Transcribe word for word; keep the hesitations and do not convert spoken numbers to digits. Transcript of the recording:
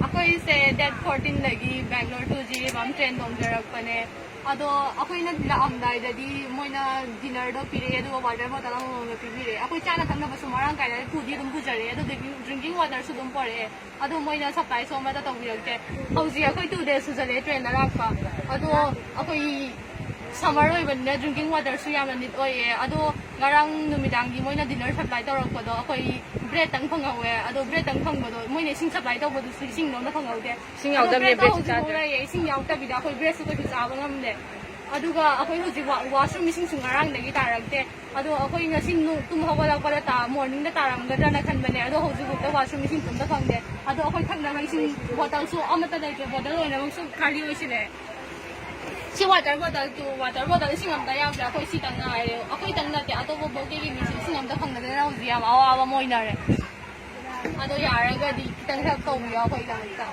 ꯑꯩꯈꯣꯏꯁꯦ ꯗꯦꯠ ꯐꯣꯔꯇꯤꯟꯗꯒꯤ ꯕꯦꯡꯒ꯭ꯂꯣꯔ ꯇꯨ ꯖꯤꯔꯤꯕꯥꯝ ꯇ꯭ꯔꯦꯟ ꯇꯣꯡꯖꯔꯛꯄꯅꯦ꯫ ꯑꯗꯣ ꯑꯩꯈꯣꯏꯅ ꯂꯥꯛꯑꯝꯗꯥꯏꯗꯗꯤ ꯃꯣꯏꯅ ꯗꯤꯅꯔꯗꯣ ꯄꯤꯔꯛꯑꯦ, ꯑꯗꯨꯒ ꯋꯥꯇꯔ ꯕꯣꯇꯜ ꯑꯃꯃꯝꯒ ꯄꯤꯕꯤꯔꯛꯑꯦ꯫ ꯑꯩꯈꯣꯏ ꯆꯥꯅ ꯊꯛꯅꯕꯁꯨ ꯃꯔꯥꯡ ꯀꯥꯏꯅ ꯄꯨꯗꯤ ꯑꯗꯨꯝ ꯄꯨꯖꯔꯛꯑꯦ, ꯑꯗꯣ ꯗ꯭ꯔꯤꯡꯀꯤꯡ ꯋꯥꯇꯔꯁꯨ ꯑꯗꯨꯝ ꯄꯣꯔꯛꯑꯦ꯫ ꯑꯗꯣ ꯃꯣꯏꯅ ꯁꯄ꯭ꯂꯥꯏꯁꯨ ꯑꯃꯠꯇ ꯇꯧꯕꯤꯔꯛꯇꯦ꯫ ꯍꯧꯖꯤꯛ ꯑꯩꯈꯣꯏ ꯇꯨ ꯗꯦꯖ ꯁꯨꯖꯜꯂꯛꯑꯦ ꯇ꯭ꯔꯦꯟꯗ ꯂꯥꯛꯄ꯫ ꯑꯗꯣ ꯑꯩꯈꯣꯏ ꯁꯝꯃꯔ ꯑꯣꯏꯕꯅꯤꯅ ꯗ꯭ꯔꯤꯡꯀꯤꯡ ꯋꯥꯇꯔꯁꯨ ꯌꯥꯝꯅ ꯅꯤꯠ ꯑꯣꯏꯌꯦ꯫ ꯑꯗꯣ ꯉꯔꯥꯡ ꯅꯨꯃꯤꯗꯥꯡꯒꯤ ꯃꯣꯏꯅ ꯗꯤꯅꯔ ꯁꯄ꯭ꯂꯥꯏ ꯇꯧꯔꯛꯄꯗꯣ ꯑꯩꯈꯣꯏ ꯕ꯭ꯔꯦꯗꯇꯪ ꯐꯪꯍꯧꯋꯦ꯫ ꯑꯗꯣ ꯕ꯭ꯔꯦꯗꯇꯪ ꯐꯪꯕꯗꯣ ꯃꯣꯏꯅ ꯏꯁꯤꯡ ꯁꯄ꯭ꯂꯥꯏ ꯇꯧꯕꯗꯨꯁꯨ ꯏꯁꯤꯡꯗꯣ ꯑꯝꯇ ꯐꯪꯍꯧꯗꯦ꯫ ꯏꯁꯤꯡ ꯑꯗꯣ ꯌꯥꯎꯗꯕꯅꯦ ꯕ꯭ꯔꯦꯗꯇꯣ ꯕ꯭ꯔꯦꯗꯁꯨ ꯍꯧꯖꯤꯛꯐꯥꯎ ꯆꯥꯗ꯭ꯔꯦ꯫ ꯂꯩꯌꯦ, ꯏꯁꯤꯡ ꯌꯥꯎꯗꯕꯤꯗ ꯑꯩꯈꯣꯏ ꯕ꯭ꯔꯦꯗꯁꯨ ꯀꯩꯁꯨ ꯆꯥꯕ ꯉꯝꯗꯦ꯫ ꯑꯗꯨꯒ ꯑꯩꯈꯣꯏ ꯍꯧꯖꯤꯛ ꯋꯥ-, ꯋꯥꯁꯔꯨꯝ ꯏꯁꯤꯡꯁꯨ ꯉꯔꯥꯡꯗꯒꯤ ꯇꯥꯔꯛꯇꯦ꯫ ꯑꯗꯣ ꯑꯩꯈꯣꯏ ꯉꯁꯤ ꯅꯨ-, ꯇꯨꯝ ꯍꯧꯒꯠꯂꯛꯄꯗ ꯇꯥ-, ꯃꯣꯔꯅꯤꯡꯗ ꯇꯥꯔꯝꯒꯗ꯭ꯔꯅ ꯈꯟꯕꯅꯦ꯫ ꯑꯗꯣ ꯍꯧꯖꯤꯛꯐꯥꯎꯗ ꯋꯥꯁꯔꯨꯝ ꯏꯁꯤꯡꯁꯨ ꯑꯝꯇ ꯐꯪꯗꯦ꯫ ꯑꯗꯣ ꯑꯩꯈꯣꯏ ꯊꯛꯅꯕ ꯏꯁꯤꯡ ꯕꯣꯇꯜꯁꯨ ꯑꯃꯠꯇ ꯂꯩꯇ꯭ꯔꯦ, ꯕꯣꯇꯜ ꯂꯣꯏꯅꯃꯛꯁꯨ ꯈꯥꯂꯤ ꯑꯣꯏꯁꯤꯜꯂꯛꯑꯦ꯫ ꯁꯤ water bottle two, water bottle ꯏꯁꯤꯡ ꯑꯝꯇ ꯌꯥꯎꯗ꯭ꯔꯦ꯫ ꯑꯩꯈꯣꯏ ꯁꯤꯇꯪ ꯉꯥꯏꯔꯦ꯫ ꯑꯩꯈꯣꯏꯇꯪ ꯅꯠꯇꯦ, ꯑꯇꯣꯞꯄ ꯕꯣꯠ ꯀꯩꯀꯩ ꯃꯤꯁꯨ ꯏꯁꯤꯡ ꯑꯝꯇ ꯐꯪꯅꯗꯅ ꯍꯧꯖꯤꯛ ꯌꯥꯝ ꯑꯋꯥꯕ ꯑꯃ ꯑꯣꯏꯅꯔꯦ꯫ ꯑꯗꯣ ꯌꯥꯔꯒꯗꯤ ꯈꯤꯇꯪ ꯍꯦꯜꯞ ꯇꯧꯕꯤꯌꯣ ꯑꯩꯈꯣꯏꯒꯤꯗꯃꯛꯇ꯫